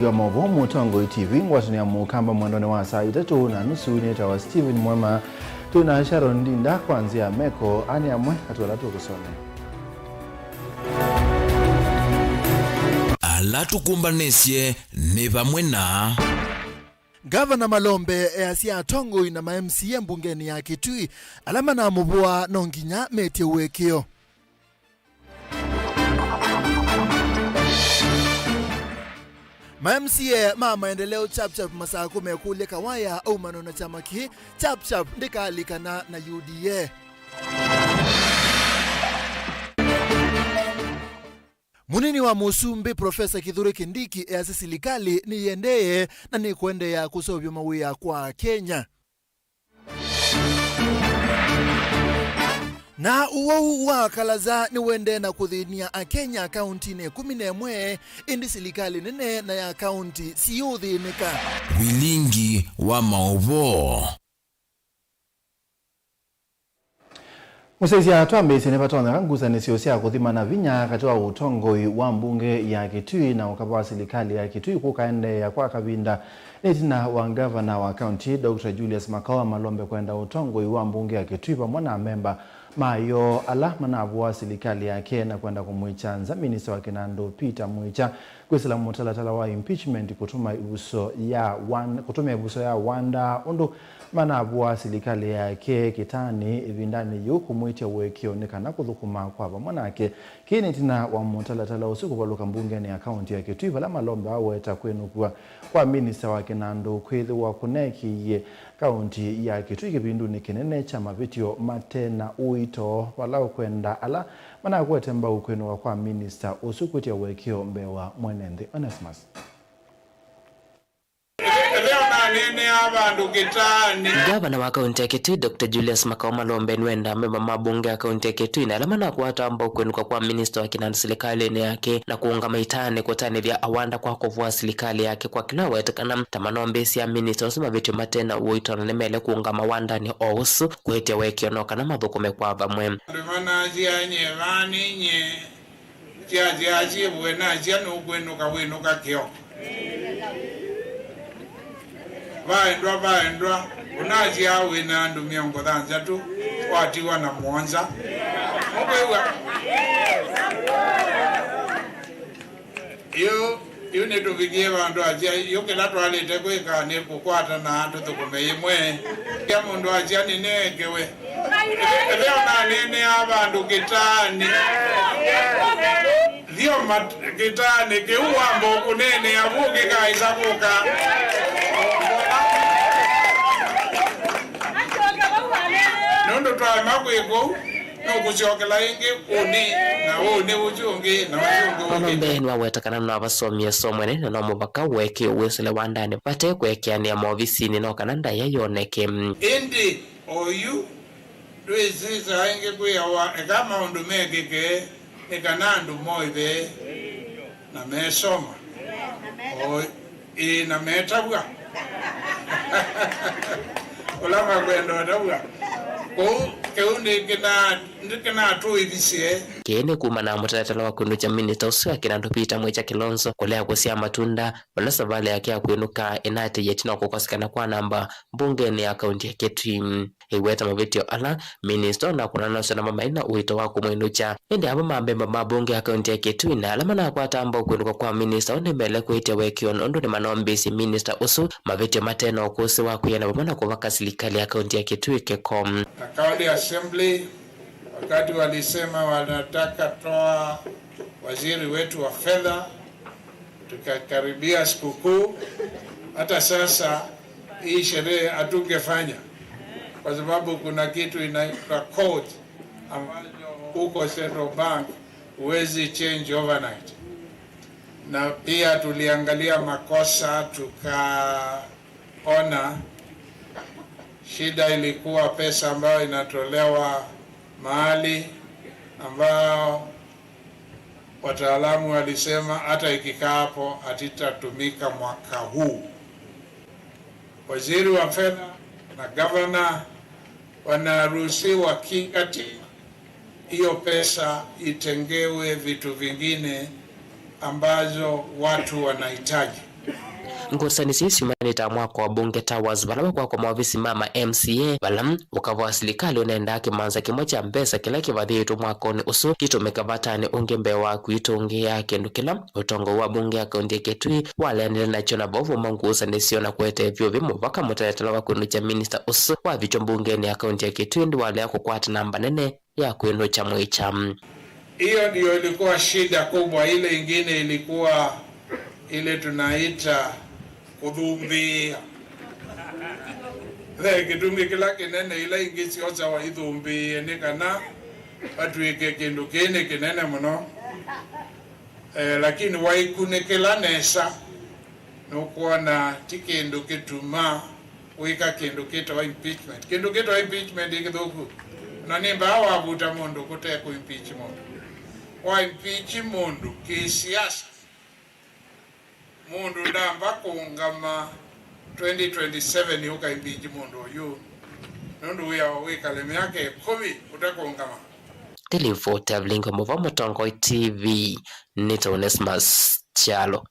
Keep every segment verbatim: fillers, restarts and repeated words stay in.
Wa maũvoo Mũtongoi T V, ngwatanĩo ya Mũkamba mwendonĩ wa saa itatũ na nusu nĩtawa Steven Mwema. Twĩ na Sharon Ndinda kwa nzĩa ya meko, anĩ amwe atwala tũkũsomea. Ala tũkũmbanĩsye nĩ vamwe na. Ngavana Malombe easya atongoi na ma M C A mbungenĩ ya Kitui ala manamũvũaa no nginya metye ũekeo. Ma M C A ma Maendeleo Chapchap Masakũ mekũlya Kawaya aumano na kyama kĩĩ Chapchap ndĩkaalikana na U D A. Mũnini wa Mũsumbĩ Profesa Kithure Kindiki easya silikalĩ nĩyĩendee na nĩkũendeea kũseũvya mawĩa kwa Akenya. Na ũwau wa kalaza nĩwendee na kũthĩny'a Akenya kauntinĩ ĩkũmi na ĩmwe, ĩndĩ silikalĩ nene na ya kaunti siyũthĩnĩka. Vilingi wa maũvoo. Mũsyaĩĩsya, twambĩĩsye nĩvatonyeka ngusanĩsyo sya kũthimana vinya katĩ wa ũtongoi wa mbunge ya Kitui na ũkava wa silikalĩ ya Kitui kũkaendeea kwa kavinda. Nĩ ĩtina wa ngavana wa kaunti, Doctor Julius Makau wa Malombe kwenda ũtongoi wa mbunge ya Kitui vamwe na amemba mayo ala manavũaa silikalĩ yake na kwenda kũmwĩkya nza minista wa kĩnandũ Peter Mwĩkya kwĩsĩla mũtalatala wa impeachment kũtũma ĩvuso ya wan-, kũtũmĩa ĩvuso ya wandaa ũndũ manavũaa silikalĩ yake kĩtanĩ ĩvindanĩ yĩu kũmwĩtya ũekeo nĩ kana kũthũkũma kwa vamwe nake. Kĩĩ nĩ ĩtina wa mũtalatala ũsu kũvalũka mbungenĩ ya kaunti ya Kitui vala Malombe aweta kwĩnũkw'a kwa minista wa kĩnandũ kwĩthĩwa kũneekĩie kaunti ya Kitui kĩvindunĩ kĩnene kya mavĩtyo mate na ũito vala ũkwenda ala manakwete mbau kwĩnũka kwa minista ũsu kwĩtya ũekeo mbee wa mwene nthĩ. Onesmus. Ĩtheo naneenea vandũ kĩtaanĩ. Ngavana wa kaunti ya Kitui, Doctor Julius Makau Malombe, nĩwendaa amemba ma mbunge ya kaunti ya Kitui na ala manakwata mbau kwĩnũka kwa minista wa kĩnandũ silikalĩnĩ yake na kũũngama itaanĩ kũtanĩthya awanda kwa kũvũa silikalĩ yake kwa kĩla wetekana ta manombĩĩsya minista ũsu mavĩtyo mate na ũito na nĩmele kũũngama wandanĩ o ũsu kwĩtya ũekeo no kana mathũkũme kwa vamwe. Andũ manasya, "Nye vani, nye." Kyasya syĩvũe nasya nũkwĩnũka wĩnũka kĩoko. Vaendwa, vaendwa, ũnasyaa wĩ na andũ mĩongo thanthatũ, watiwa na mũonza. Mũkwĩw'a? Yu, yu nĩtũvikie vandũ asya, yu kĩla twalĩte kwĩka nĩ kũkwatana tũthũkũme yĩmwe. Kya mũndũ asya nĩneekewe. Ĩtheo naneenea vandũ kĩtaanĩ. Thioma kĩtaanĩ kĩu wamba kũneenea vu kĩkaĩsa kũka. Nũndũ twaema kwĩka ũu, nũkũsyokela ĩngĩ ũnĩ, na ũnĩ ũsu ũngĩ, na ũsu ũngĩ ũngĩ. Malombe nĩwaweta kana no avasomie somo ĩnene na no mũvaka ũekeo wĩsĩle wandanĩ vate kũekeanĩa maovisinĩ no kana ndaĩa yoneke. Ĩndĩ oyu Ndwĩsĩ saa ingĩ kwĩawa, eka maũndũ mekĩke nĩ kana andũ moĩve na mesoma. O, ĩĩ, na metavw'a. Ũla makwenda ũtavw'a. Kũu, kĩu nĩkĩna-, nĩkĩnatũĩvisye. Kĩĩ nĩ kumana na mũtalatala wa kwĩnũkya minista ũsu wa kĩnandũ Peter Mwĩkya Kilonzo kũlea kũsyaa matunda, vala savalĩ yake ya kwĩnũka ĩnaatĩĩe ĩtina wa kũkosekana kwa namba mbungenĩ ya kaunti ya Kitui. Ĩweta mavĩtyo ala minista ũnakũna nasyo namo maĩ na ũito wa kũmwĩnũkya. Ĩndĩ amwe ma mbemba ma mbunge ya kaunti ya Kitui na ala manakwata mbau kwĩnũka kwa minista ũũ nĩmele kwĩtya ũekeo nũndũ nĩmanombĩĩsye minista ũsu mavĩtyo mate na ũkũsĩ wa kwĩana vamwe na kũvaka silikalĩ ya kaunti ya Kitui kĩko. Na County Assembly, wakati walisema wanataka toa waziri wetu wa fedha, tukakaribia sikukuu. Hata sasa hii sherehe hatungefanya kwa sababu kuna kitu inaitwa code ambayo huko Central Bank huwezi change overnight. Na pia tuliangalia makosa, tukaona shida ilikuwa pesa ambayo inatolewa mahali ambao wataalamu walisema hata ikikaa hapo hatitatumika mwaka huu. Waziri wa fedha na gavana wanaruhusiwa kikatiba hiyo pesa itengewe vitu vingine ambazo watu wanahitaji. Ngusanĩsyo isu syumanĩte mwako wa Bunge Towers, vala wakwakwa maovisi ma ma M C A, vala ũkavaa wa silikalĩ ũnendaa kĩmanza kĩmwe kya mbesa kĩla kĩvathĩĩtwe mwakonĩ ũsu kĩtũmĩke vatanĩ ũngĩ mbee wa kwĩtũngĩĩa kĩndũ kĩla ũtongoi wa mbunge ya kaunti ya Kitui waleanile nakyo, na vau vauma ngusanĩsyo na kũete vyũvĩ mũvaka mũtalatala wa kwĩnũkya minista ũsu wavikya mbungenĩ ya kaunti ya Kitui, ĩndĩ walea kũkwata namba nene ya kwĩnũkya mwĩkya. Hiyo ndio ilikuwa shida kubwa. Ile ingine ilikuwa ile tunaita kũthumbĩĩa. Ve kĩtumi kĩla kĩnene ila ingĩ syosawa ithumbĩĩe nĩ kana vatw'ĩke kĩndũ kĩĩ nĩ kĩnene mũno. Eh, lakini waikunĩkĩla nesa, nũkwona ti kĩndũ kĩtuma wĩka kĩndũ kĩtawa impeachment. Kĩndũ kĩtawa impeachment ĩ kĩthũku. Na nĩ mbaa wavuta mũndũ kũte kũ impeach mũndũ. Wa impeach mũndũ kĩsiasa, mũndũ ndamba kũũngama twenty twenty-seven ũka impeach mũndũ ũyũ, nũndũ wĩao wĩkale myaka ĩkũmi ũtakũũngama. Nĩ livoti ya Vilingi wa Mũvoo Mũtongoi T V, nĩ ta Onesmus Kyalo.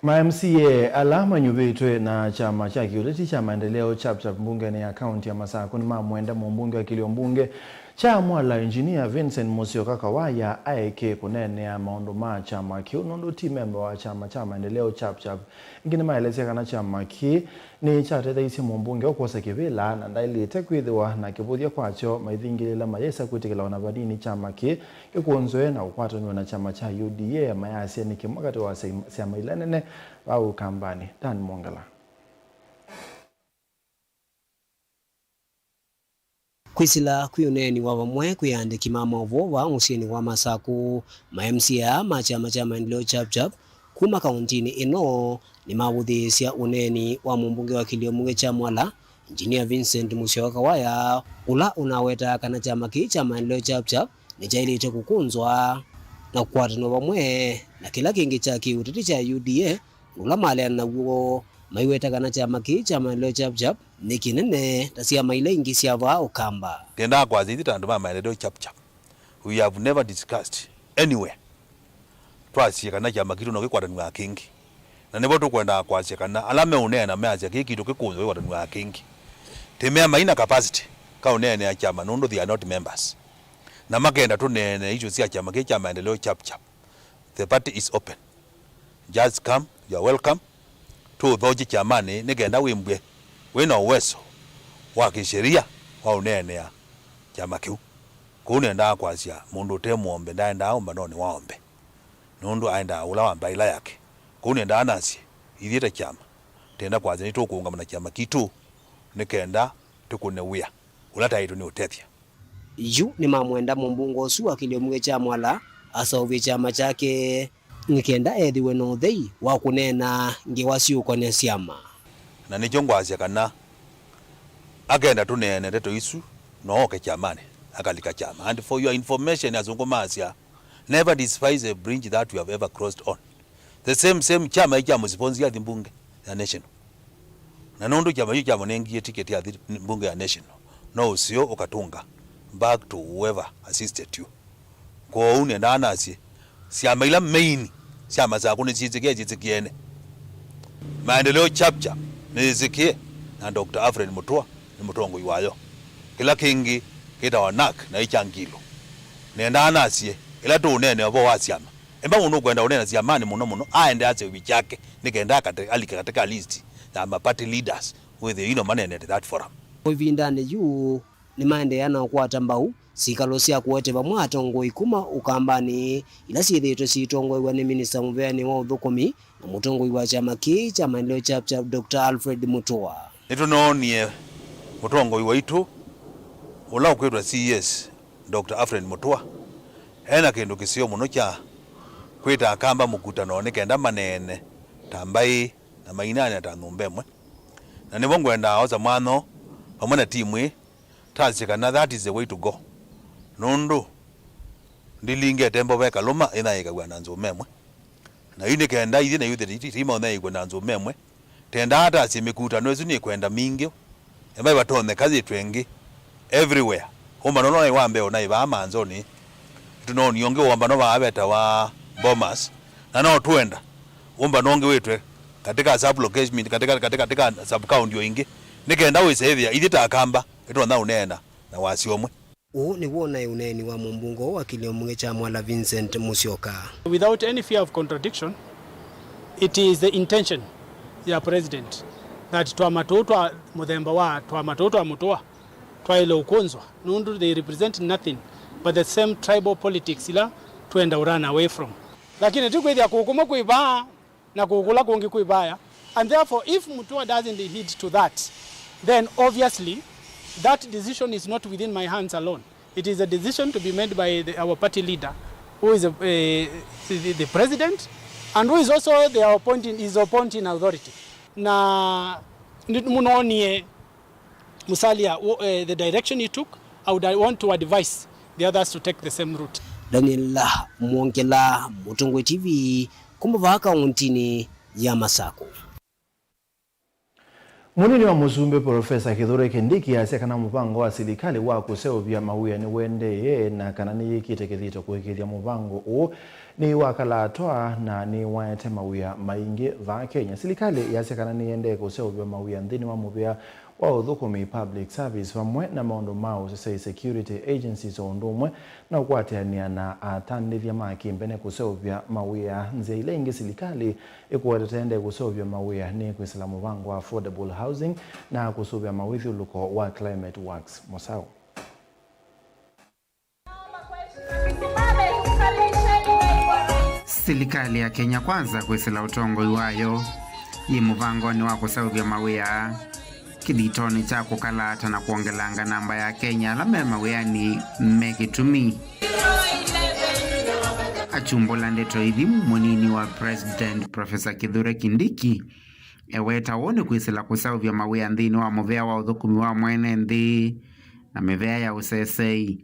Ma M C A ala manyuvĩtwe na kyama kya kĩũteti kya Maendeleo Chap Chap mbungenĩ ya kaunti ya Masakũ nĩmamwenda mũmbunge wa kĩlio mbunge kya Mwala, Engineer Vincent Musyoka Kawaya, aeke kũneenea maũndũ ma kyama kĩu nũndũ ti memba wa kyama kya Maendeleo Chap Chap. Ĩngĩ nĩmaelesya kana kyama kĩĩ nĩkyatetheeisye mũmbunge ũũ kwosa kĩvĩla na ndaĩlĩte kwĩthĩwa na kĩvũthya kwakyo maithingĩlĩla mayĩsa kwĩtĩkĩlawa na vanini kyama kĩĩ kĩkũnzwe na kũkwatanw'a na kyama kya U D A, mayasya nĩ kĩmwe katĩ wa syama ila nene vaa Ũkambanĩ. Dan Mwongela. Kwĩsĩla kwĩ ũneeni wa vamwe kwĩ aandĩki ma maũvoo vaa mũsyĩnĩ wa Masakũ, ma M C A aa ma kyama kya Maendeleo Chap Chap kuma kaũntinĩ ĩno nĩmavũthĩĩsya ũneeni wa mũmbunge wa kĩlio mbunge kya Mwala, Engineer Vincent Musyoka Kawaya, ũla ũnawetaa kana kyama kĩĩ kya Maendeleo Chap Chap nĩkyaĩlĩte kũkũnzwa na kũkwatanw'a vamwe na kĩla kĩngĩ kya kĩũteti kya U D A, ũla maleana naw'o, maiweta kana kyama kĩĩ kya Maendeleo Chap Chap nĩ kĩnene ta syama ila ingĩ sya vaa Ũkamba. Ndendaa kwasya ithyĩ ta andũ ma Maendeleo Chap Chap, we have never discussed anywhere twasye kana kyama kitũ no kĩkwatanw'a kĩngĩ. Na nĩvo tũkwendaa kwasya kana ala meũneena measya kĩĩ kitũ kĩkũnzwa kĩkwatanw'a kĩngĩ, tĩmea maina capacity ka ũneenea kyama nũndũ they are not members. Na makenda tũneene issue sya kyama kĩĩ kya Maendeleo Chap Chap. The party is open. Just come, you are welcome. Tũũthokye kyamanĩ nĩ kenda wĩmbw'e wĩ na ũweso wa kĩsheria wa ũneenea kyama kĩu. Kũu nĩendaa kwasya mũndũ ũte mũombe ndaendaa ũmbanonĩ wa ombe, nũndũ aendaa ũla wa mbaĩla yake. Kũu nĩendaa nasye, ithyĩ ta kyama, tenda kwasya nĩtũkũũngama na kyama kitũ nĩ kenda tũkũne wĩa ũla taĩtwe nĩ ũtethya. Yu nĩmamwenda mũmbunge ũsu wa kĩlio mbunge kya Mwala aseũvye kyama kyake nĩ kenda ethĩwe na ũthei wa kũneena ngewa syĩũkonea syama. Na nĩkyo ngwasya kana akenda tũneene ndeto isu, no oke kyamanĩ, akalika kyama. And for your information, asũngũ maasya, never despise a bridge that you have ever crossed on. The same, same kyama ĩkya mũsiponsi athi mbunge ya national. Na nũndũ kyama kĩu kyamũnengie ticket athi mbunge ya national, no ũseo ũkatũnga back to whoever assisted you. Kwoou nĩendaa nasye, syama ila main sya Masakũ nĩsyĩsĩkĩe, syĩsĩkĩene. Maendeleo Chap Chap nĩyĩsĩkĩe, na Doctor Alfred Mutua nĩ mũtongoi wayo. Kĩla kĩngĩ kĩtawa nak na ĩkya ngilo. Nĩendaa nasye, ĩla tũũneenea ũvoo wa syama, emba mũndũ ũkwenda ũneena syamanĩ mũno mũno aende aseũvye kyake nĩ kenda akate-, alike katika list ya ma party leaders wĩthĩe ino maneenete that forum. O ĩvindanĩ yu, nĩmaendeea na ũkwata mbau syĩkalo sya kũete vamwe atongoi kuma Ũkambanĩ ila syĩthĩĩtwe syĩtongoew'a nĩ minista mũveanĩ wa ũthũkũmi na mũtongoi wa kyama kĩĩ kya Maendeleo Chap Chap, Doctor Alfred Mutua. Nĩtũnoonie mũtongoi waitũ ũla ũkwĩtwa C E S, Doctor Alfred Mutua, e na kĩndũ kĩseo mũno kya kwĩta Akamba mũkutano nĩ kenda maneene ta mbaĩ na mainanĩa ta nyũmba ĩmwe. Na nĩvo ngwendaa osa mwanya vamwe na timu ĩĩ tasye kana that is the way to go. Nũndũ ndilingete mbova ĩkalũma ĩnaĩkaw'a na nzũma ĩmwe. Na yu nĩ kenda ithyĩ na yu thĩ ti-, ti-, timaũnaĩkw'a na nzũma ĩmwe. Tendaa tasye mĩkutano ĩsu nĩkwenda mingĩ. Embai vatonyeka yĩtwe ĩngĩ everywhere. Ũmbano ũla naĩ wa mbee ũnaĩ vaa manzonĩ. Nĩtũnoonie ũngĩ ũmbano vaa vetawa Bomas. Na no twenda ũmbano ũngĩ wĩtwe katika sub location, katika, katika, katika sub county o ingĩ, nĩ kenda wĩse ĩthĩa ithyĩ ta Akamba nĩtonya ũneena na wasya ũmwe. Ũũ nĩw'o ũnaĩ ũneeni wa mũmbunge ũũ wa kĩlĩo mũngĩ kya Mwala Vincent Musyoka. Without any fear of contradiction, it is the intention ya President that twama tũũ twa mũthemba wa twama tũũ twa mũtũa twaĩle ũkũnzwa, nũndũ they represent nothing but the same tribal politics ila twenda run away from. Lakini ti kwĩthĩa kũũ kũmwe kwĩ vaa na kũũ kũla kũngĩ kwĩ vaya, and therefore if Mutua doesn't heed to that, then obviously that decision is not within my hands alone. It is a decision to be made by the, our party leader, who is a, eh, the, the president, and who is also the appointing, is appointing authority. Na nĩ- mũnonie Musalia, wo- eh, the direction he took, I would want to advise the others to take the same route. Daniel Mwongela, Mũtongoi T V, kuma vaa kauntinĩ ya Masakũ. Mũnini wa mũsumbĩ Profesa Kithure Kindiki asya kana mũvango wa silikalĩ wa kũseũvya mawĩa nĩũendeee na kana nĩyĩkĩte kĩthito kũĩkĩĩthya mũvango ũũ nĩwakalatwa na nĩwaete mawĩa maingĩ vaa Kenya. Silikalĩ yasya kana nĩyendee kũseũvya mawĩa nthĩnĩ wa mũvĩa wa ũthũkũmi, public service, vamwe na maũndũ ma ũseseĩ, security agencies, o ũndũ ũmwe na ũkwatĩanĩa na atandĩthya ma kĩmbene kũseũvya mawĩa. Nzĩa ila ingĩ silikalĩ ĩkũwetete ĩendee kũseũvya mawĩa nĩ kwĩsĩla mũvango wa affordable housing na kũsũvĩa mawĩthyũlũko wa Climate Works. Mũsaũ. Silikalĩ ya Kenya Kwanza kwĩsĩla ũtongoi wayo yĩ mũvangonĩ wa kũseũvya mawĩa kĩthitonĩ kya kũkalaata na kwongelanga namba ya Akenya ala me mawĩanĩ me kĩtumi. Akyumbũla ndeto ithi, mũnini wa President Profesa Kithure Kindiki eweta ũũ nĩ kwĩsĩla kũseũvya mawĩa nthĩnĩ wa mũvĩa wa ũthũkũmi wa mwene nthĩ na mĩvĩa ya ũseseĩ,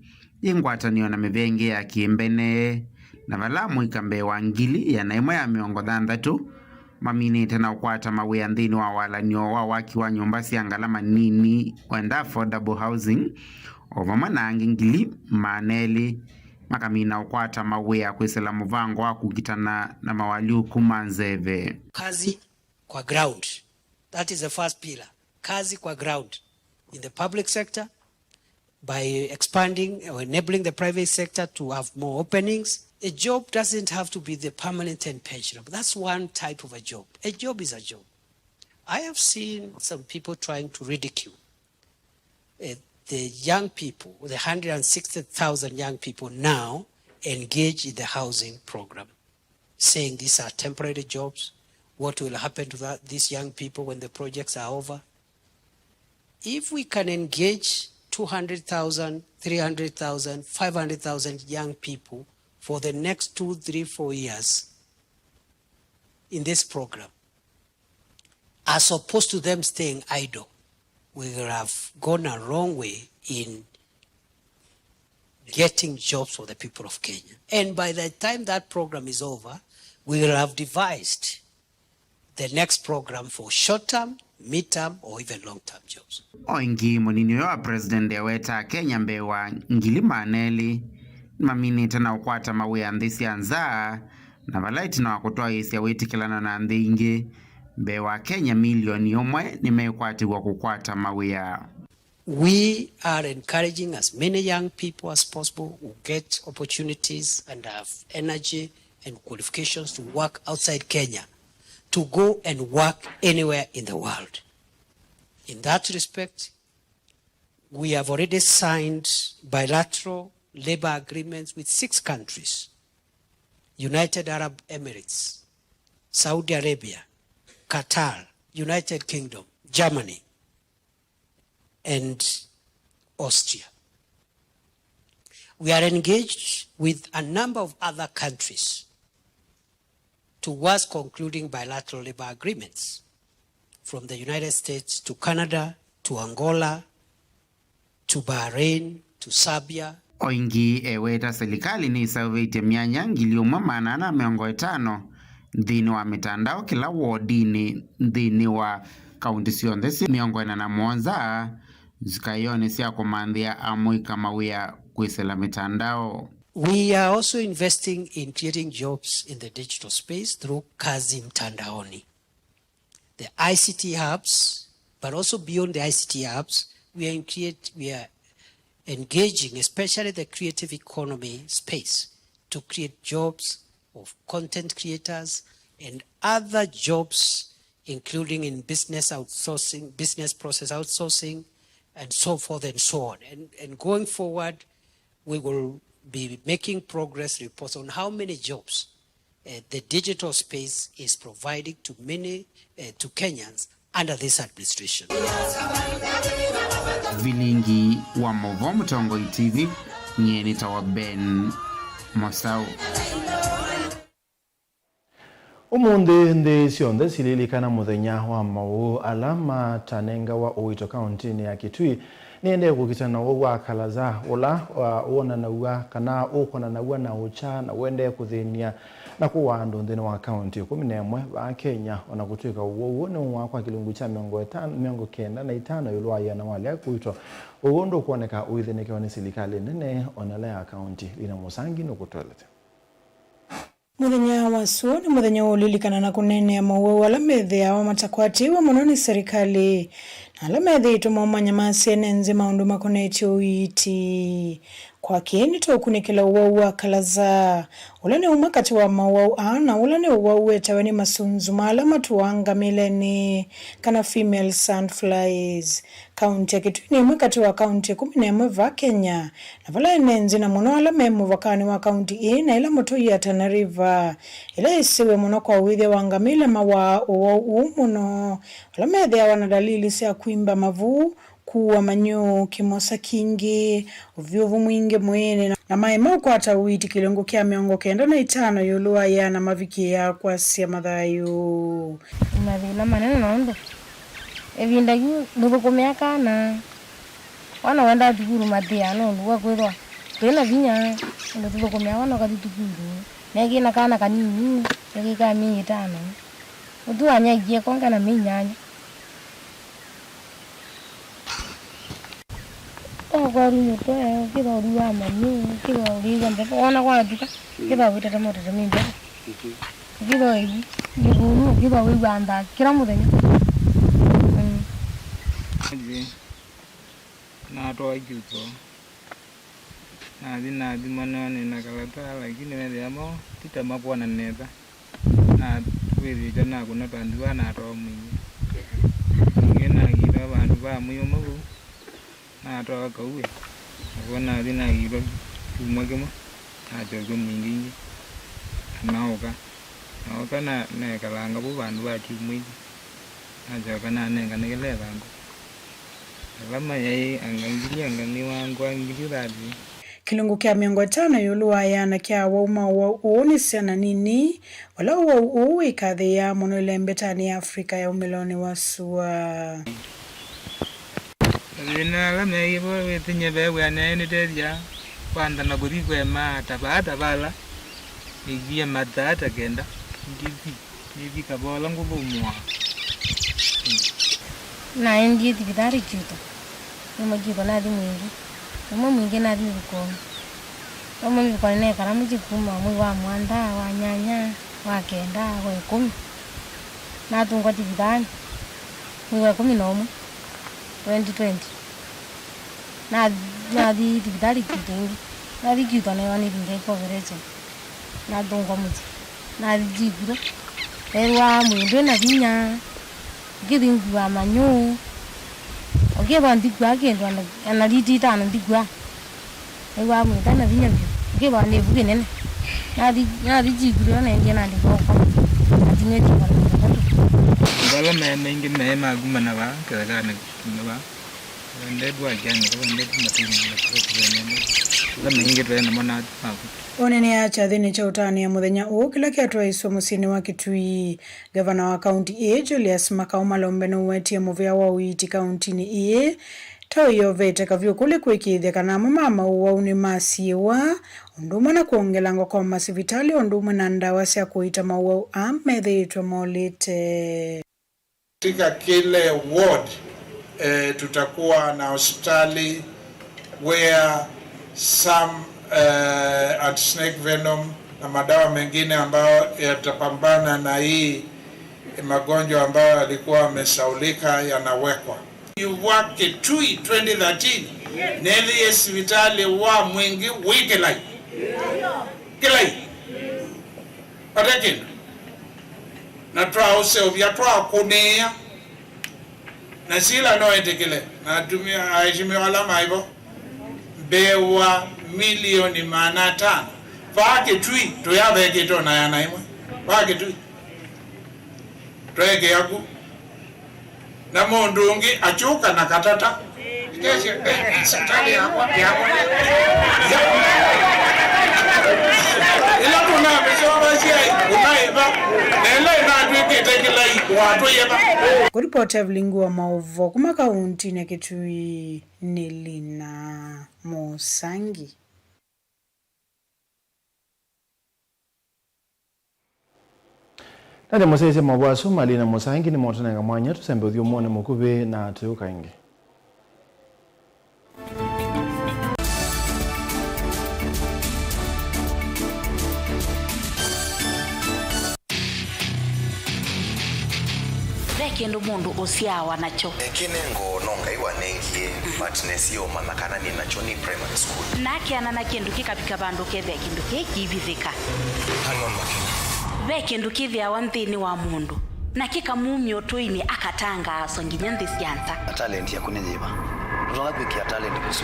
yĩ ngwatanĩo na mĩvĩa ĩngĩ ya kĩmbene, na vala amũika mbee wa ngili ĩana ĩmwe ya mĩongo thanthatũ maminĩte na ũkwata mawĩa nthĩnĩ wa walany'o wa waki wa nyũmba sya ngalama nini, wenda affordable housing, o vamwe na angĩ ngili maana elĩ makamina ũkwata mawĩa kwĩsĩla mũvango wa kũkitana na mawalyũku ma nzeve. Kazi kwa ground. That is the first pillar. Kazi kwa ground. In the public sector, by expanding or enabling the private sector to have more openings. A job doesn't have to be the permanent and pensionable. That's one type of a job. A job is a job. I have seen some people trying to ridicule, uh, the young people, the hundred and sixty thousand young people now engaged in the housing program, saying these are temporary jobs. What will happen to that, these young people when the projects are over? If we can engage two hundred thousand, three hundred thousand, five hundred thousand young people for the next two, three, four years in this program, as opposed to them staying idle, we will have gone a long way in getting jobs for the people of Kenya. And by the time that program is over, we will have devised the next program for short term, mid term, or even long term jobs. O ĩngĩ, mũnini ũyũ wa president eweta Akenya mbee wa ngili maana elĩ nĩmaminĩte na ũkwata mawĩa nthĩ sya nza, na vala ĩtina wa kũtwaĩĩsya wĩtĩkĩlano na nthĩ ingĩ, mbee wa Akenya milioni ũmwe nĩmekwatĩw'a kũkwata mawĩa. We are encouraging as many young people as possible who get opportunities and have energy and qualifications to work outside Kenya to go and work anywhere in the world. In that respect, we have already signed bilateral labor agreements with six countries: United Arab Emirates, Saudi Arabia, Qatar, United Kingdom, Germany, and Austria. We are engaged with a number of other countries towards concluding bilateral labor agreements, from the United States to Canada to Angola to Bahrain to Serbia. O ĩngĩ, eweta silikalĩ nĩĩseũvĩtye myanya ngili ũmwe maana ana mĩongo ĩtano nthĩnĩ wa mĩtandao kĩla wodinĩ nthĩnĩ wa kaunti syonthe syĩ mĩongo ĩna na mũonza nzikaĩonĩ sya kũmanthĩa amũika mawĩa kwĩsĩla mĩtandao. We are also investing in creating jobs in the digital space through Kazi Mtandaoni, the I C T hubs, but also beyond the I C T hubs, we are in create, we are engaging, especially the creative economy space, to create jobs of content creators and other jobs, including in business outsourcing, business process outsourcing, and so forth and so on. And, and going forward, we will be making progress reports on how many jobs, uh, the digital space is providing to many, uh, to Kenyans under this administration. Vilingi wa Mauvoo Mũtongoi T V, nyie nĩtawa Ben Masau. Ũmũnthĩ nthĩ syonthe sililikana mũthenya wa maũũ ala matanengawa ũito kaũntĩnĩ ya Kitui. Nĩendee kũkita na ũwau wa Kalaza, ũla, uh, wonanaw'a kana ũkonanaw'a na ũkya na ũendee kũthĩny'a na kũwaa andũ nthĩnĩ wa kaũntĩ ĩkũmi na ĩmwe vaa Kenya, o na kũtw'ĩka ũwau ũũ nĩwowaa kwa kĩlungu kya mĩongo ĩtano, mĩongo kenda na itano ĩũlũ wa ĩana wa ala kũitwa. Ũwau ndũkwoneka ũithĩnĩkĩwa nĩ silikalĩ nene o na ĩla ya kaũntĩ. Lina Mũsangi nũkũtũelesya. Mũthenya wa sũũ nĩ mũthenya wa ũlilikana na kũneenea mowau ala methĩawa matakwatĩĩwe mũno nĩ serĩkalĩ, na ala methĩĩtwe maũmanya masya ene nthĩ maũndũ makonetye ũiiti. Kwa kĩĩ nĩtũũkunĩkĩla ũwau wa Kalaza, ũla nĩ ũmwe katĩ wa mowau aa, na ũla nĩ ũwau wetawe nĩ masunzu ma ala matũaa ngamĩlenĩ, kana female sandflies. Kaũntĩ ya Kitui nĩ ĩmwe katĩ wa kaũntĩ ĩkũmi na ĩmwe vaa Kenya, na vala ene nthĩ na mũno ala me mũvakanĩ wa kaũntĩ ĩĩ na ĩla mũtũi ya Tana River, ĩla yĩsĩwe mũno kwa ũĩthya wa ngamĩla mawaa ũwau ũũ mũno, ala methĩawa na dalili sya kwimba mavu, kũua manyũũ, kĩmosa kingĩ, ũvyũvu mwingĩ mwĩĩnĩ, na, na maĩ maũkwata ũiiti kĩlungu kya mĩongo kenda na itano ĩũlũ wa ĩana mavikĩaa kwasya mathayũ. Mathĩna manene nũndũ ĩvinda yu ndũthũkũmĩa kana. Wana wendaa thukulu mathĩaa nũndũ wa kwĩthwa twĩ na vinya, ũndũ tũthũkũmĩa wana ũkathi thukulu. Nekĩna kana kanini, nekĩkaa myei ĩtano. Ũthu wanyakie konga na myei nyanya. Okorwa ũtwe, ũkĩthwa ũlua manyũ, ũkĩthwa ũlĩw'a mbevo, wona kwa nduka, ũkĩthwa wĩtete motete mĩ mbevo. Ũkĩthwa ĩvu, ĩvũnu, ũkĩthwa wĩw'a ndaa kĩla mũthenya. Mm. Nathi, natwawa kyuto. Nathi nathimwa nĩna kalata, lakini methĩa mo ti ta makwona nesa. Na kwĩthĩĩtwe nakũna ta nzua natwawa mwingĩ. Ningĩ nakita vandũ va mwĩĩ ũmwe vau. Natwawa kauĩ, nakuo nathi nakilwa kyumwa kĩmwe, nakyokwa mwingĩ ĩngĩ, na naũka. Naũka na nekalanga vu vandũ va kyumwa ĩngĩ, nasyoka nanengane kĩla ĩvango. Ala mayaĩ anga ngili anga nĩwangwa ngili thati. Kĩlungu kya mĩongo ĩtano ĩũlũ wa ĩana kya awau ma ũwau ũũ nĩ syana nini, vala ũwau ũũ wĩkathĩĩaa mũno ĩlembetanĩ ya Afrika ya umĩlonĩ wa sua. Mathĩna ala meĩvo wĩthĩny'e ve wĩanĩae nĩtethya kwantha na kũthi kũema ta vaa ta vala nĩkie mathaa ta kenda. Ndithi, nĩthi kavola ngũthũmũa. Naendie thivitarĩ kyuto. Nĩmwe kyuto nathi mwingĩ. Nĩmwe mwingĩ nathi mĩvukonĩ. Nĩmwe mĩvukonĩ nekala mũsyĩ kuma mwei wa mũanda, wa nyanya, wa kenda, wa ĩkũmi. Natungwa thivitarĩ mwei wa ĩkũmi na ũmwe, twenty twenty. Na, nathi thivitarĩ kyuto ĩngĩ. Nathi kyuto nĩwonĩthingĩe operation. Nathũngwa mũsyĩ. Nathi ndyĩkilwe. Neew'aa mwĩĩ ndwĩ na vinya. Ũkĩthi ngua manyũ. Ũkĩthwa ndikw'a kĩndũ ana, ana liti itano ndikw'a. Neew'aa mwĩĩ nda na vinya vyũ. Ũkĩthwa nĩ ĩvu kĩnene. Nathi, nathi ndyĩkilwe naendie nandĩkwa ũkoma. Nathi nĩthi vala matatũ. Vala me maingĩ me makuma na vaa kĩthekanĩ kuma vaa. Wendetwe akyani, wendetwe matini, na kũvenene. Ala maingĩ twaĩ namo nathi maku. Ũneenea kyathĩnĩ kya ũtanĩa mũthenya ũũ kĩla kyatwaĩswe mũsyĩnĩ wa Kitui, ngavana wa kaunti ĩĩ, Julius Makau Malombe, nũwetie mũvea wa ũiiti kauntinĩ ĩĩ ta ũyovete kavyũ kũlĩ kũĩkĩĩthya kana amwe ma maũwau nĩmasiĩwa, ũndũ ũmwe na kwongelangwa kwa masivitalĩ, ũndũ ũmwe na ndawa sya kũita maũwau aa methĩĩtwe molĩte. Katika kila ward, eh, tutakuwa na hospitali where some, eh, anti-snake venom na madawa mengine ambayo yatapambana na hii magonjwa ambayo yalikuwa yamesaulika yanawekwa. Yuvwa Kitui twenty thirteen, nĩthĩie sivitali wa Mwingi wĩ kĩlai. Kĩlai. Vate kĩndũ. Na twaũseũvya, twakũnĩĩa. Na sila no ĩtĩkĩle, na atumĩa, aheshimiwa ala maĩ vo, mbee wa milioni maana atano. Vaa Kitui, tũyavekĩte ona yana ĩmwe. Vaa Kitui. Tweekĩa ku. Na mũndũ ũngĩ akyũka na katata. Ikesya, eh, sivitalĩ yakwa, yakwa. Ĩla tũnamĩseũvasya, ũnaĩva. Na ĩla ĩnatw'ĩkĩte kĩlai, watũyĩva. Kũripota vilingi wa maũvoo kuma kauntinĩ ya Kitui nĩ Lina Mũsangi. Na nĩ mũsyaĩĩsya maũvoo asu ma Lina Mũsangi nĩmotũnenga mwanya tũsembe ũthyũmũonĩ mũkuvĩ na tũyũka ĩngĩ. Ve kĩndũ mũndũ ũsyaawa nakyo. Kĩnengo no Ngai wanengie, but nesie ũmanya kana nĩ nakyo nĩ primary school. Nakeana na kĩndũ kĩkavika vandũ kethĩa kĩndũ kĩĩ kĩivithĩka. Hang on, Makena. Ve kĩndũ kĩthĩawa nthĩnĩ wa mũndũ, na kĩkamumya ũtũinĩ akatangaaswa nginya nthĩ sya nza. Na talent yaku nĩ yĩva? Ndũtonya kwĩkĩa talent vĩsũ.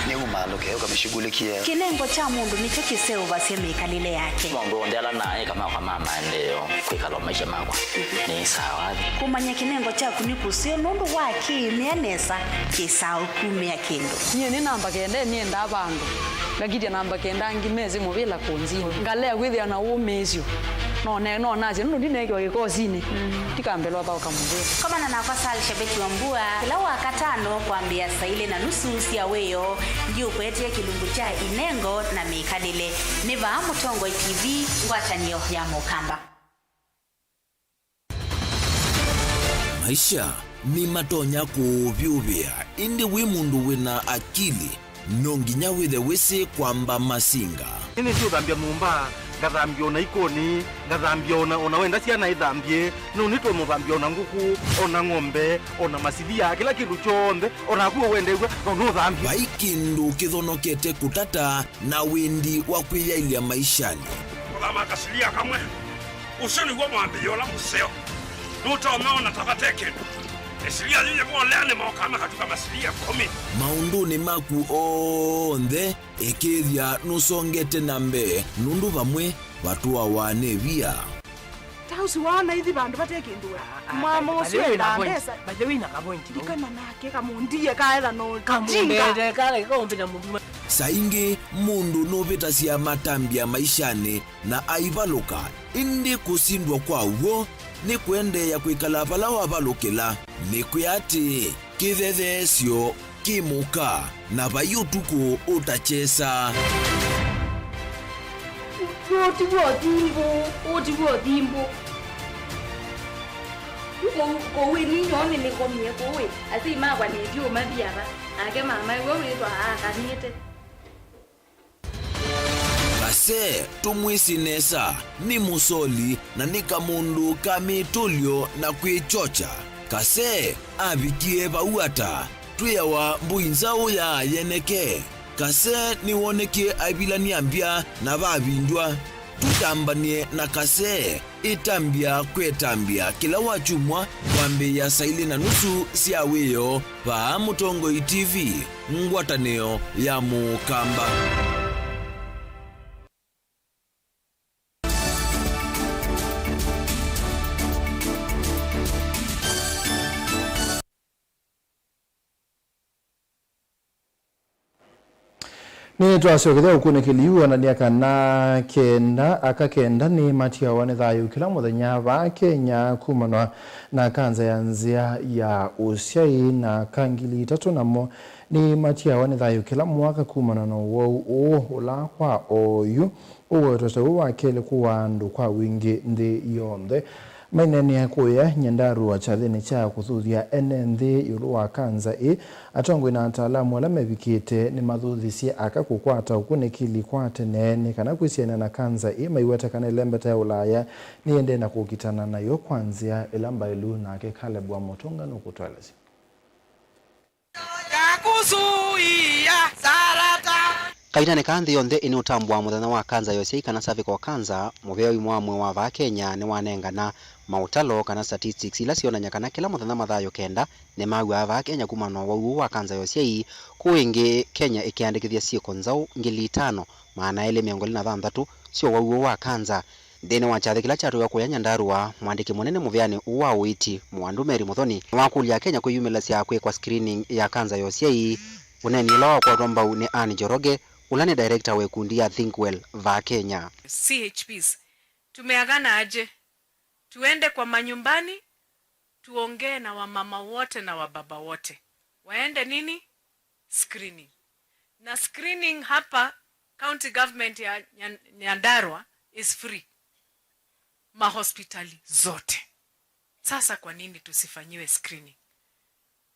Nĩ umaalũke, ũkamĩshughulikie. Kĩnengo kya mũndũ nĩkyo kĩseũvasya mĩkalĩle yake. Maũndũ onthe ala naĩ kama kwa ma maendeeo, kwĩkala o maisha makwa nĩ sawa. Kũmanya kĩnengo kyaku nĩ kũseo nũndũ wa kĩĩmĩa nesa kĩsaa ũkumĩa kĩndũ. Nyie nĩ namba kenda nĩendaa vandũ. Ngakitya namba kenda angĩ mesĩ mũvĩla kũnzini. Ngalea kwĩthĩa na ũmĩĩsyo. No ne-, no nasye nũndũ ndineekiwa kĩkosinĩ. Ndikambelwa thaũka mũvĩla. Komana nakwa Sal Shabeki wa Mbua kĩla Wakatano kwambĩĩa saa ilĩ na nusu sya wĩoo. Ndiũkwetee kĩlungu kya inengo na mĩkalĩle. Nĩ vaa Mũtongoi T V, ngwatanĩo ya Mũkamba. Maisha nĩmatonya kũũvyũvĩa, ĩndĩ wĩ mũndũ wĩ na akili, no nginya wĩthe wĩsĩ kwamba masinga. Nĩnĩsĩ ũthambya nyũmba, ngathambya ona ikoni, ngathambya ona, ona wenda syana ithambye, no nĩtũmũthambya ona ngũkũ, ona ng'ombe, ona masilia, kĩla kĩndũ kyonthe, ona naku ũwendew'a, no nũthambye. Vai kĩndũ kĩthonokete kũtata na wĩndi wa kwĩyaĩlya maishanĩ. Kũthama kasilia kamwe. Ũsu nĩw'o mwambĩĩo ũla mũseo. Nũtonya ona ta vate kĩndũ. Ĩsilia yĩyĩvolea nĩmokaa makatuka masilia ĩkũmi. Maũndũnĩ maku onthe, ĩkĩĩthya nũsongete na mbee, nũndũ vamwe vatũawa nĩ via. Ta ũsu waona ithi vandũ vate kĩndũ we. Mama ũsu endaa mbesa. By the way, na ka point. Ndikana nake kamũndie kaetha no kamũndete kale kaũmbĩta mũndũ. Saa ingĩ mũndũ nũvĩtasya matambya maishanĩ na aivalũka, ĩndĩ kũsindwa kwa w'o nĩ kũendeea kwĩkala vala wavalũkĩla. Nĩkwĩa atĩĩ, kĩthetheesyo kĩ mũka, na vai ũtukũ ũtakyesa. Ũũ ti w'o thimbũ, ũũ ti w'o thimbũ. Kũu, kũu ĩ ninyoo nĩnĩkomie kũu ĩ, asyai makwa nĩtyo mathi ava, nake mama ĩwe wĩthwa aakanĩte. Kase, tũmwĩsĩ nesa, nĩ mũsoli na nĩ kamũndũ ka mĩtũlyo na kwĩkyokya. Kase avikie vau ata? Twĩawa mbũi nzaũ ya yeneke. Kase nĩwonekie aivilany'a mbya na vavindw'a. Tũtambany'e na Kase. Ĩtambya kwĩ ĩtambya kĩla wakyumwa kwambĩĩa saa ilĩ na nusu sya wĩoo vaa Mũtongoi T V, ngwatanĩo ya Mũkamba. Nĩtwasyokethya ũkunĩkĩli yu wonany'a kana kenda, aka kenda nĩmatiawa nĩ thayũ kĩla mũthenya vaa Kenya kumanwa na kanza ya nzĩa ya ũsyai, na aka ngili itatũ namo nĩmatiawa nĩ thayũ kĩla mwaka kumanwa na ũwau ũũ ũla kwa oyu ũwetwe ta wĩ wa kelĩ kũwaa andũ kwa wingĩ nthĩ yonthe. Maineenea kũya Nyandarua kyathĩnĩ kya kũthuthya ene nthĩ ĩũlũ wa kanza ĩĩ, atongoi na ataalamu ala mevikĩte nĩmathuthisye aka kũkwata ũkunĩkĩli kwa tene nĩ kana kwĩsianĩa na kanza ĩĩ maiweta kana ĩlembeta ya ũlaya nĩyĩendee na kũkitana nayo kwa nzĩa ĩla mbaĩlu. Nake Caleb wa Mũtũnga nũkũtũelesya. Kaindanĩ kaa nthĩ yonthe ĩnĩũtambũa mũthenya wa kanza ya ũsyai kana cervical cancer, mũvea wa ũima wa mwĩĩ wa vaa Kenya nĩwanengana maũtalo kana statistics ila syonany'a kana kĩla mũthenya mathayũ kenda nĩmaw'aa vaa Kenya kumana na ũwau ũũ wa kanza ya ũsyai. Kũu ĩngĩ, Kenya ĩkeandĩkĩthya syĩko nzaũ ngili itano, maana elĩ mĩongo ĩlĩ na thanthatũ sya ũwau ũũ wa kanza. Nthĩnĩ wa kyathĩ kĩla kyatwĩwa kũya Nyandarua, mwandĩki mũnene mũvĩanĩ ũũ wa ũiiti, Mũandu Mary Muthoni, nĩwakũlya Akenya kwĩyumĩlasya kwĩkwa screening ya kanza ya ũsyai, ũneeni ũla wakwatwa mbau nĩ Anne Njoroge, ũla nĩ director wa ĩkundi ya Think Well vaa Kenya. C H Ps, tumeagana aje? Tuende kwa manyumbani, tuongee na wamama wote na wababa wote. Waende nini? Screening. Na screening hapa county government ya Nyan-, Nyandarua is free. Mahospitali zote. Sasa kwa nini tusifanyiwe screening?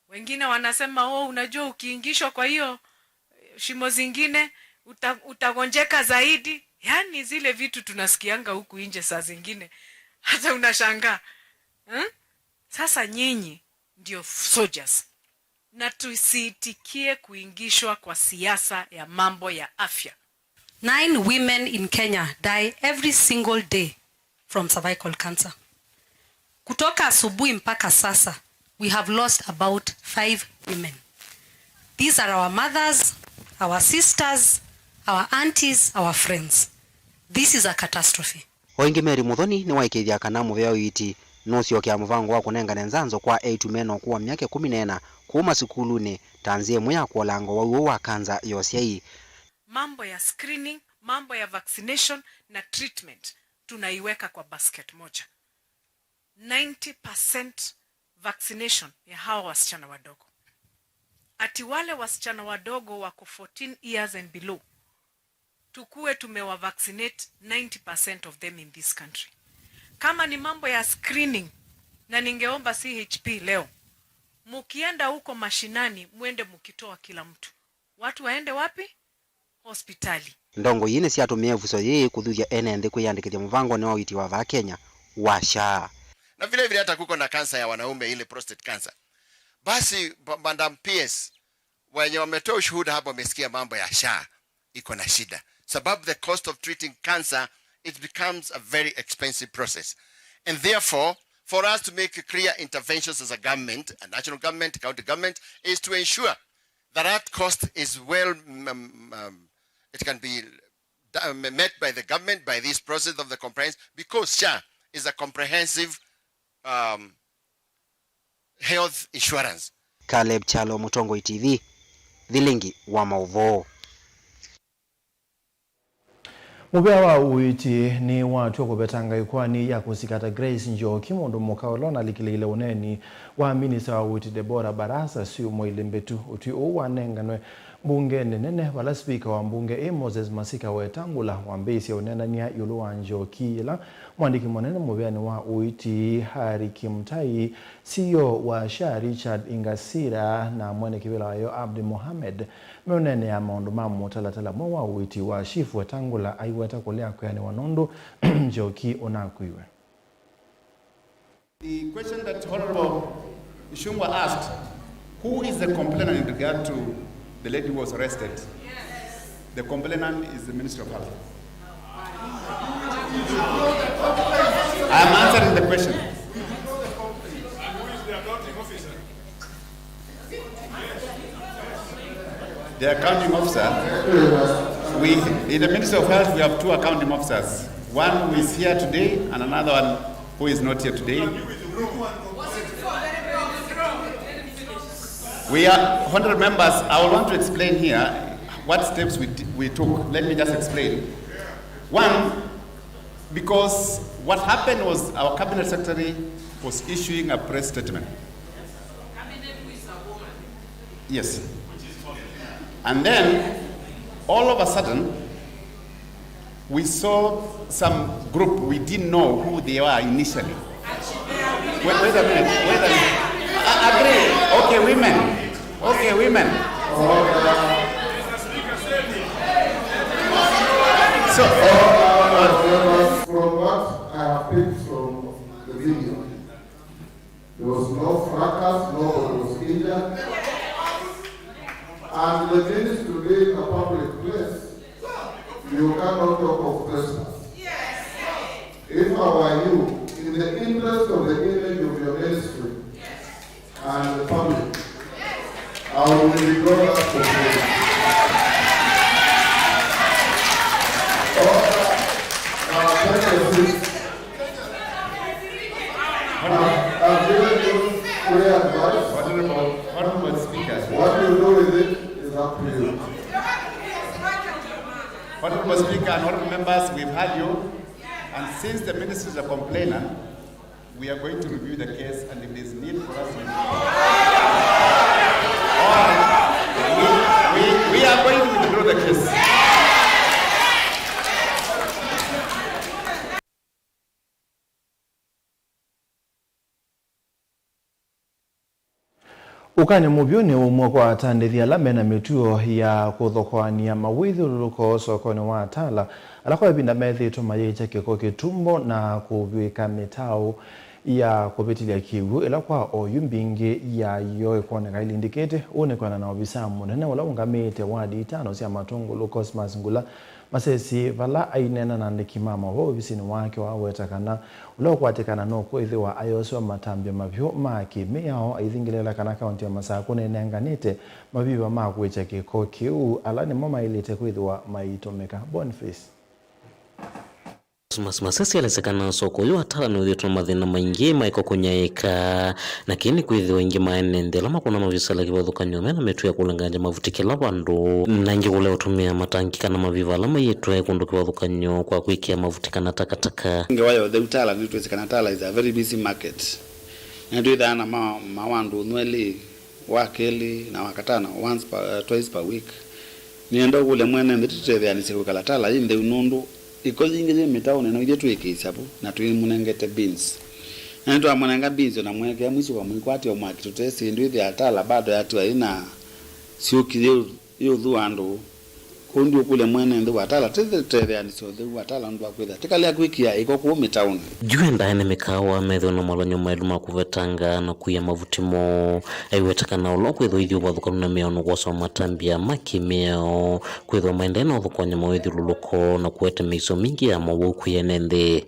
Wengine wanasema, "Oh, unajua ukiingishwa kwa hiyo, eh, shimo zingine, uta-, utagonjeka zaidi." Yaani zile vitu tunasikianga huku nje saa zingine, hata unashangaa. Hmm? Sasa nyinyi ndio soldiers. Na tusiitikie kuingishwa kwa siasa ya mambo ya afya. Nine women in Kenya die every single day from cervical cancer. Kutoka asubuhi mpaka sasa, we have lost about five women. These are our mothers, our sisters, our aunties, our friends. This is a catastrophe. O ĩngĩ, Mary Muthoni nĩwaĩkĩĩthya kana mũvea ũiiti nũsyokea mũvango wa kũnengane nzanzo kwa eĩtu me na ũkũũ wa myaka ĩkũmi na ĩna kũu masukulunĩ ta nzĩa ĩmwe ya kũolanga ũwau ũũ wa kanza ya ũsyai. Mambo ya screening, mambo ya vaccination na treatment tunaiweka kwa basket moja. Ninety percent vaccination ya hawa wasichana wadogo. Ati wale wasichana wadogo wako fourteen years and below, tukue tumewa vaccinate ninety percent of them in this country. Kama ni mambo ya screening, na ningeomba C H P leo, mukienda huko mashinani, mwende mukitoa kila mtu. Watu waende wapi? Hospitali. Ndongoi ii nĩsyatũmĩe ĩvuso yĩĩ kũthuthya ene nthĩ kwĩyandĩkĩthya mũvangonĩ wa ũiiti wa vaa Kenya wa SHA. Na vile vile hata kuko na kansa ya wanaume, ile prostate cancer. Basi, ba-, Madam P S, wenye wametoa ushuhuda hapo, wamesikia mambo ya SHA iko na shida. Sababu the cost of treating cancer, it becomes a very expensive process. And therefore, for us to make clear interventions as a government, a national government, county government, is to ensure that that cost is well, um, um, it can be da-, met by the government by this process of the comprehensive, because SHA is a comprehensive, um, health insurance. Caleb Kyalo, Mũtongoi T V, Thilingi wa Maũvoo. Mũvea wa ũiiti nĩwatw'a kũvetanga ĩkoani ya kũsikata Grace Njoki, mũndũ mũka ũla ũnalikĩlĩĩle ũneeni wa minista wa ũiiti Deborah Barasa syumwa ilĩ mbĩtu. Ũtwi ũũ wanenganwe mbungenĩ nene, vala spika wa mbunge ĩĩ Moses Masika Wetangula wambĩĩsye ũneenany'a ĩũlũ wa Njoki, yĩla mwandĩki mũnene mũvĩanĩ wa ũiiti Harry Kimtai, C E O wa SHA Richard Ingasira na mwene kĩvĩla wayo Abdi Mohamed meũneenea maũndũ ma mũtalatala mweũ wa ũiiti wa Chief Wetangula aiweta kũlea kwĩanĩwa nũndũ Njoki ũnakuiwe. The question that Honorable Ichung'wah asked, who is the complainant in regard to the lady who was arrested? The complainant is the Ministry of Health. I'm answering the question. The accounting officer, we, in the Ministry of Health, we have two accounting officers. One who is here today and another one who is not here today. We are, honorable members, I want to explain here what steps we, t- we took. Let me just explain. One, because what happened was our cabinet secretary was issuing a press statement. Yes. And then, all of a sudden, we saw some group, we didn't know who they were initially. Wait, wait a minute, wait a minute. I agree. Okay, women. Okay, women. So, from what I have picked from the video, there was no fracas, nobody was injured. And the ministry being a public place, you cannot talk of trespass. If I were you, in the interest of the image of your ministry and the public, I will withdraw that complaint. Order, uh, take your seat. I've, I've given you clear advice. Honorable, Honorable Speaker. What you do with it is up to you. Honorable Speaker and honorable members, we've heard you. And since the minister is a complainer, we are going to review the case, and if there's need for us to, all right, we, we, we are going to withdraw the case. Ũkany'o mũvyũ nĩ ũmwe kwa atandĩthi ala mena mĩtuo ya kũthokoany'a mawĩthyũlũlũko sokonĩ wa Tala, ala kwa ĩvinda methĩĩtwe mayĩkya kĩko kĩtumbo na kũvw'ĩka mĩtaũ ya kũvĩtĩlya kĩw'ũ, ĩla kwa oyu mbingĩ yayo ĩkwoneka ĩlindĩkĩte. Ũũ nĩ kwĩanana na ovisa mũnene ũla ũngamĩĩte wadi itano sya Matũngũlũ, Cosmas Ngula. Masesi vala aineena na andĩki ma maũvoo ovisinĩ wake, waweta kana ũla ũkwatĩkana nũkwĩthĩwa ayoswa matambya mavyũ ma kĩmĩao aithingĩlĩĩla kana kaũntĩ ya Masakũ nĩnenganĩte maviva ma kũĩkya kĩko kĩu, ala nĩmo maĩlĩte kwĩthĩwa maitũmĩka. Boniface. Cosmas Masesi alesya kana soko ũyũ wa Tala nĩwĩthĩĩtwe na mathĩna maingĩ ma ĩko kũnyaĩĩka. Na kĩĩ nĩ kwĩthĩwa aingĩ ma ene nthĩ ala makũna maviasala kĩvathũkany'o mena mĩtuo ya kũlengany'a mavuti kĩla vandũ, na aingĩ kũlea ũtũmĩa matangi kana maviva ala maĩtwe kũndũ kĩvathũkany'o kwa kwĩkĩa mavuti kana takataka. Ngewa ya ũtheu Tala, nĩtwĩsĩ kana Tala is a very busy market. Na nĩtwĩthaa na ma, ma wa ndũnyũ elĩ, wa kelĩ na wa katano, once per, uh, twice per week. Nĩenda ũkũlya mwene nthĩ tũtetheanĩsye kwĩkala Tala yĩ ntheu, nũndũ ĩko yingĩ yĩ mĩtaũnĩ no ithyĩ twĩkĩĩsya vo na twĩmũnengete bins. Na nĩtwamũnenga bins, ona mwekĩa mwiso wa mwĩkwatyo mwaki tũtesĩ, ndwĩthĩa Tala bado yatiwa yĩ na syũki yĩ, yĩ ũthu wa andũ. Kwoou ndiũkũlya mwene nthĩ wa Tala tũtetheanĩsye ũtheu wa Tala nũndũ wa kwĩthĩa tĩkalea kwĩkĩa ĩko kũu mĩtaũnĩ. Yu endaa ene mĩkaawa methĩwe na molany'o maĩlu ma kũvetanga na kũia mavuti moo. Aiweta kana ũla ũkwĩthĩwa ithyĩ ũvathũkanu na mĩao nĩ kwosa matambya ma kĩmĩao, kwĩthĩwa maendee na ũthũkũany'a mawĩthyũlũlũko na kũete mĩisyo mingĩ ya mowau kwĩ ene nthĩ.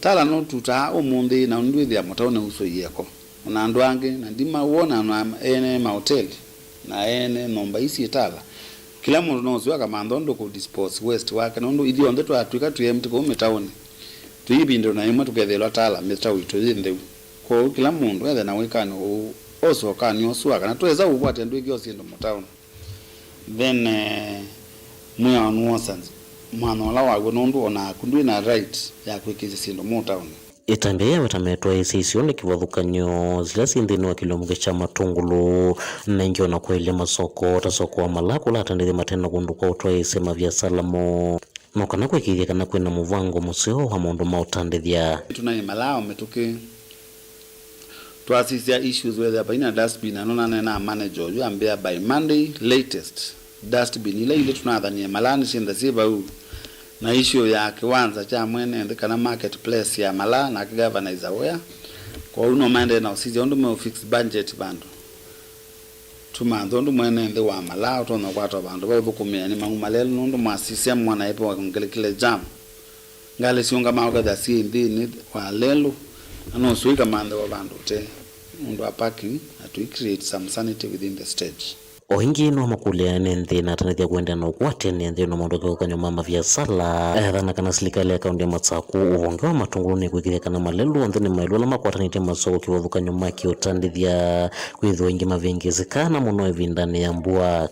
Tala nũtutaa ũmũnthĩ na ũndũ wĩthĩa mũtaũnĩ ũsũie ĩko. O na andũ angĩ, na ndimawona, na ene maoteli na ene nyũmba ii syĩ Tala. Kĩla mũndũ no ũseo akamantha ũndũ kũ dispose waste wake, nũndũ ithyonthe twatw'ĩka twĩ empty kũu mĩtaũnĩ, twĩ ĩvinda o na yĩmwe tũkethĩĩlwa Tala mĩtaũ itũ yĩ ntheu. Kwoou kĩla mũndũ ethe na wĩkano ũũ, ose ũkany'o ũsũa kana twesa ũkwatya ndwĩkĩo syĩndũ mũtaũnĩ. Then, eh, mwĩao nĩwosa mwanya ũla waw'o, nũndũ o naku ndwĩ na right ya kwĩkĩĩsya syĩndũ mũtaũnĩ. Ĩtambya yĩĩ aweta metwaĩĩsya isio nĩ kĩvathũkany'o yĩla syĩ nthĩnĩ wa kĩlĩongo kya Matũngũlũ, na ĩngĩ o na kwaĩlya masoko ta soko wa Malaa kũla atandĩthya mate na kũndũ kwa ũtwaĩĩsya maviasala moo. No kana kũĩkĩĩthya kana kwĩ na mũvango mũseo wa maũndũ ma ũtandĩthya. Tũnaĩ Malaa o mĩtũkĩ, twasisya issues weethĩa vai na dustbin, na nũnaneenaa manager ũyu ambĩa by Monday latest, dustbin ila ilĩ tũnathanie Malaa nĩsyĩnthe syĩ vau. Na issue ya kĩwanza kya mwene nthĩ kana market place ya Malaa, nake governor is aware. Kwoou no maendee na ũsisya ũndũ meũ fix budget vandũ. Tũmanthe ũndũ mwene nthĩ wa Malaa ũtonya ũkwata vandũ va ũthũkũmĩa nĩ mang'u malelu, nũndũ mwasisya mwana ĩpewa ngelekile jam. Ngalĩ siũngamaa ũkethĩa syĩ nthĩnĩ wa lelũ, na no syo ikamanthĩwa vandũ ũte nũndũ wa parking, na tũi create some sanity within the stage. O ĩngĩ no makũlya ene nthĩ na atandĩthya kũendeea na ũkwatĩanĩa nthĩ na maũndũ kĩvathũkany'o ma maviasala, ethana kana silikalĩ ya kaũntĩ ya Masakũ, ũvonge wa Matũngũlũ nĩkwĩkĩthya kana malelũ onthe nĩ maĩlu ala makwatanĩtye masoko kĩvathũkany'o ma kĩũtandĩthya, kwĩthĩwa aingĩ mavĩngĩĩsĩkaa na mũno ĩvindanĩ ya mbua.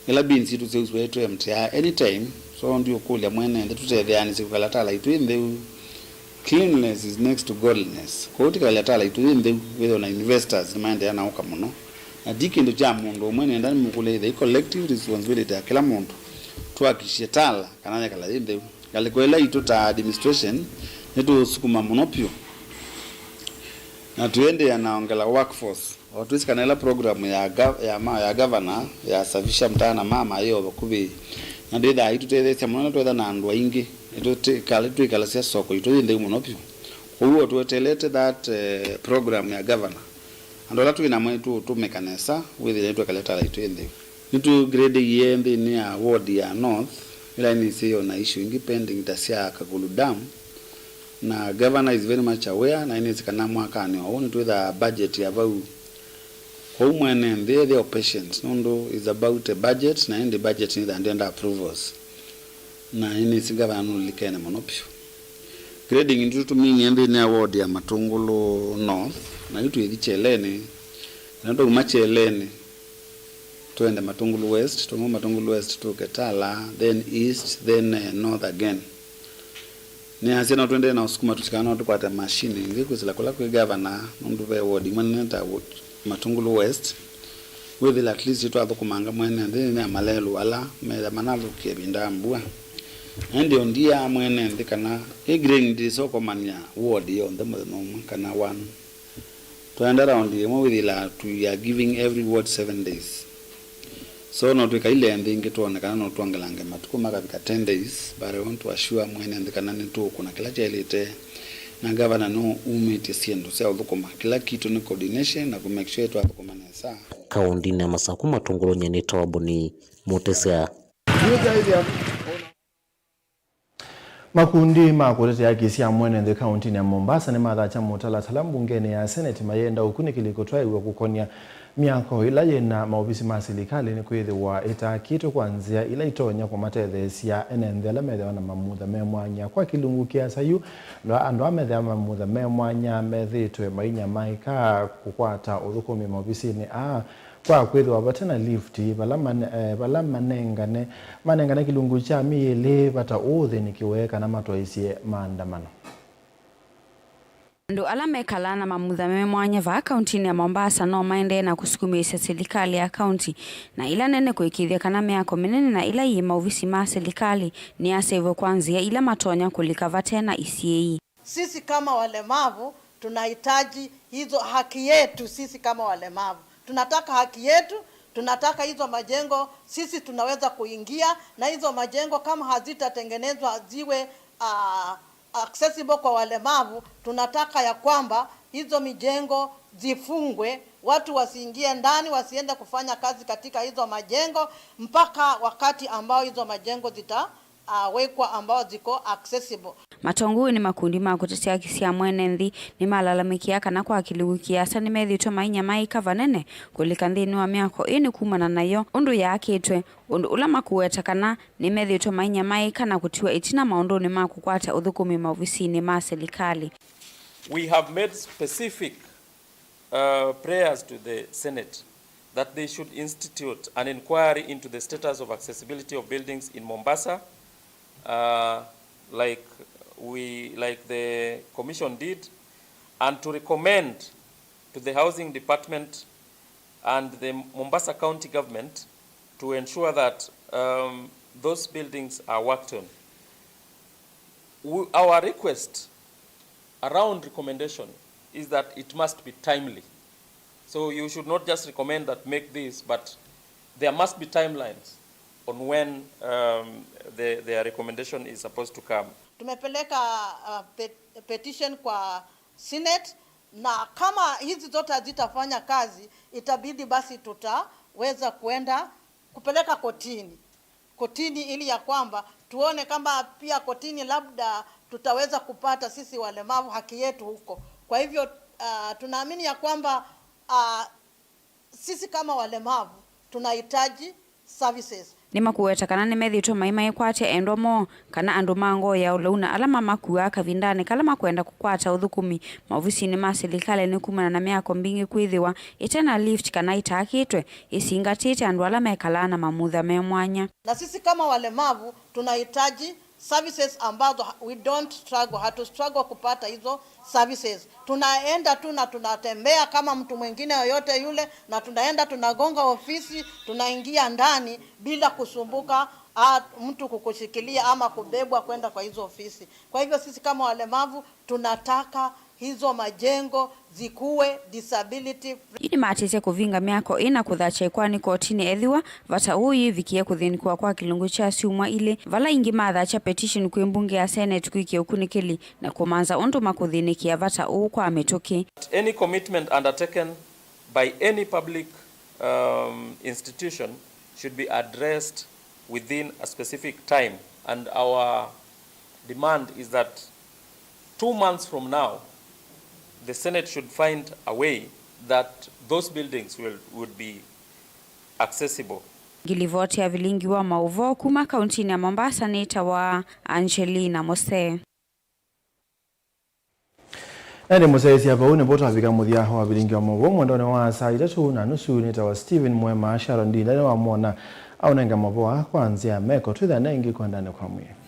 Ĩla bins itũ syauswa itũ empty anytime, so ndiũkũlya mwene nthĩ tũtetheanĩsye kwĩkala Tala itũ ĩ ntheu. Cleanliness is next to godliness. Kwoou tĩkalya Tala itũ yĩ ntheu, wĩthĩwe na investors nĩmaendeea na ũka mũno. Na ti kĩndũ kya mũndũ ũmwe, nĩenda nĩmũkũlya ĩthei collective responsibility ya kĩla mũndũ. Tũakikisye Tala kana yekala yĩ ntheu. Ngalĩko ĩla itũ ta administration nĩtũũsukuma mũno vyũ Na tũendeea na ongela workforce. O twĩsĩ kana ĩla program ya ga-, ya ma-, ya governor ya safisha mtaa na mama yĩ o vakuvĩ, na ndĩthaa itũtetheesya mũno na twetha na andũ aingĩ. Nĩtũtĩkala twĩkalasya soko itũ yĩ ntheu mũno vyũ. Kwoou o tweteelete that, eh, program ya governor, andũ ala twĩ namo nĩtũũtũmĩka nesa, wĩthĩe nĩtwekaleta ala itũ yĩ ntheu. Nĩtũgradĩie nthĩnĩ ya ward ya North, ĩla nĩsĩ yĩ o na issue ingĩ pending ta sya Kakulu Dam, na governor is very much aware, na nĩsĩ kana mwakanĩ o ũũ nĩtwĩthaa budget ya vau. Kwoou mwene nthĩ ethĩwa patient, nũndũ is about a budget, na ĩndĩ budget nĩthaa ndĩenda approvals. Na nĩsĩ governor nũlilikene mũno vyũ. Grading nĩtũtũminie nthĩnĩ ya ward ya Matũngũlũ North, na yu twĩthi Kyeleni, na twauma Kyeleni, twende Matũngũlũ West, twauma Matũngũlũ West tũke Tala, then East, then, eh, North again. Nĩasya no tũendee na ũsukuma tũsikana no tũkwate machine ĩngĩ kwĩsĩla kũla kwĩ governor, nũndũ ve ward imwe nene ta wo-, Matũngũlũ West, wĩthĩla at least twathũkũmanga mwene nthĩ nĩ malelũ ala metha manathũkĩa ĩvinda ya mbua. Na ĩndĩ o ndiaa mwene nthĩ kana ĩ grain ndĩsokomany'a ward yonthe mũthenya ũmwe kana one. Twaenda raundi ĩmwe, wĩthĩla we are giving every ward seven days. So no twĩkaile nthĩ ĩngĩ twone kana no twongelange matukũ makavika ten days, but I want to assure mwene nthĩ kana nĩtũũkũna kĩla kyaĩlĩte, na ngavana nũumĩtye syĩndũ sya ũthũkũma. Kĩla kitũ nĩ coordination na kũ make sure twathũkũma nesa. Kaũndĩnĩ ya Masakũ, Matũngũlũnĩ nĩ Tawaboni Mũtesya. Makundi ma kũtetea haki sya mwene nthĩ kaũntĩnĩ ya Mombasa nĩmathakya mũtalatala mbungenĩ ya Senate mayenda ũkunĩkĩli kũtwaĩw'a kũkonya myako ĩla yĩna maovisi ma silikalĩ nĩkwĩthĩwa ĩtaakĩtwe kwa nzĩa ila itonya kũmatetheesya ene nthĩ ala methĩawa na mamutha me mwanya. Kwa kĩlungu kĩasa yu, andũ aa methĩawa mamutha me mwanya methĩĩtwe mainyamaĩka kũkwata ũthũkũmi maovisinĩ aa kwa kwĩthĩwa vate na lift vala mane-, eh, vala manengane, manengane kĩlungu kya mĩĩ ĩlĩ vata ũũthĩnĩkĩwe kana matwaĩsye maandamano. Andũ ala mekalaa na mamutha me mwanya vaa kaũntĩnĩ ya Mombasa no maendee na kũsukumĩĩsya silikalĩ ya kaũntĩ na ila nene kũĩkĩĩthya kana mĩako mĩnene na ila yĩ maovisi ma silikalĩ nĩyaseũvw'a kwa nzĩa ila matonya kũlika vate na isiĩĩi. Sisi kama walemavu tunahitaji hizo haki yetu, sisi kama walemavu. Tunataka haki yetu, tunataka hizo majengo, sisi tunaweza kuingia, na hizo majengo kama hazitatengenezwa ziwe, ah, accessible kwa walemavu, tunataka ya kwamba hizo mijengo zifungwe, watu wasiingie ndani, wasiende kufanya kazi katika hizo majengo mpaka wakati ambao hizo majengo zita ah, wĩkwa ambao ziko accessible. Matongoi nĩ makundi ma kũtetea haki sya mwene nthĩ nĩmalalamĩkĩa kana kwa kĩlungu kĩasa nĩmethĩĩtwe mainyamaĩka vanene kũlika nthĩnĩ wa myako ĩĩ nĩ kumana nayo ũndũ yaakĩtwe, ũndũ ũla makũweta kana nĩmethĩĩtwe mainyamaĩka na kũtiwa ĩtina maũndũnĩ ma kũkwata ũthũkũmi maovisinĩ ma silikalĩ. We have made specific uh, prayers to the Senate that they should institute an inquiry into the status of accessibility of buildings in Mombasa, uh, like we, like the commission did, and to recommend to the housing department and the Mombasa County government to ensure that, um, those buildings are worked on. We, our request around recommendation is that it must be timely. So you should not just recommend that make this, but there must be timelines on when, um, the, their recommendation is supposed to come. Tumepeleka, uh, pet-, petition kwa Senate, na kama hizi zote hazitafanya kazi, itabidi basi tutaweza kuenda kupeleka kotini. Kotini ili ya kwamba tuone kama pia kotini labda tutaweza kupata sisi walemavu haki yetu huko. Kwa hivyo, ah, tunaamini ya kwamba, ah, sisi kama walemavu tunahitaji services. Nĩmakũweta kana nĩmethĩĩtwe mai maĩkwatya endwa moo kana andũ ma ngoo ya ũlau na ala mamakuaa kavindanĩ kala makwenda kũkwata ũthũkũmi maovisinĩ ma silikalĩ nĩ kumana na myako mbingĩ kwĩthĩwa ĩte na lift kana ĩtaakĩtwe, ĩsingatĩte andũ ala mekalaa na mamutha me mwanya. Na sisi kama walemavu tunahitaji services ambazo ha-, we don't struggle, hatu struggle kupata hizo services. Tunaenda tu na tunatembea kama mtu mwingine yoyote yule, na tunaenda tunagonga ofisi, tunaingia ndani bila kusumbuka, ah, mtu kukushikilia ama kubebwa kwenda kwa hizo ofisi. Kwa hivyo sisi kama walemavu tunataka Hizo majengo zikuwe disability free. Yu nĩmaatĩsye kũvinga myako ĩna kũthakya ĩkoani kotinĩ ethĩwa vata ũũ yĩvikĩe kũthĩnĩkĩwa kwa kĩlungu kya syumwa ilĩ, vala ĩngĩ mathakya petition kwĩ mbunge ya Senate kwĩkĩa ũkunĩkĩli na kũmanza ũndũ makũthĩnĩkĩa vata ũũ kwa mĩtũkĩ. Any commitment undertaken by any public um, institution should be addressed within a specific time, and our demand is that two months from now, the Senate should find a way that those buildings will, would be accessible. Ngilivoti ya vilingi wa maũvoo kuma kauntinĩ ya Mombasa nĩtawa Angelina Mose. Na ĩndĩ mũsyaĩĩsya, vau nĩvo twavika mũthya wa vilingi wa maũvoo mwendonĩ wa saa itatũ na nusu. Nĩtawa Stephen Mwema. Sharon Ndinda nĩwamwona aũnenga maũvoo aa kwa nzĩa ya meko. Twĩthane ĩngĩ kwendanĩ kwa mwĩĩ.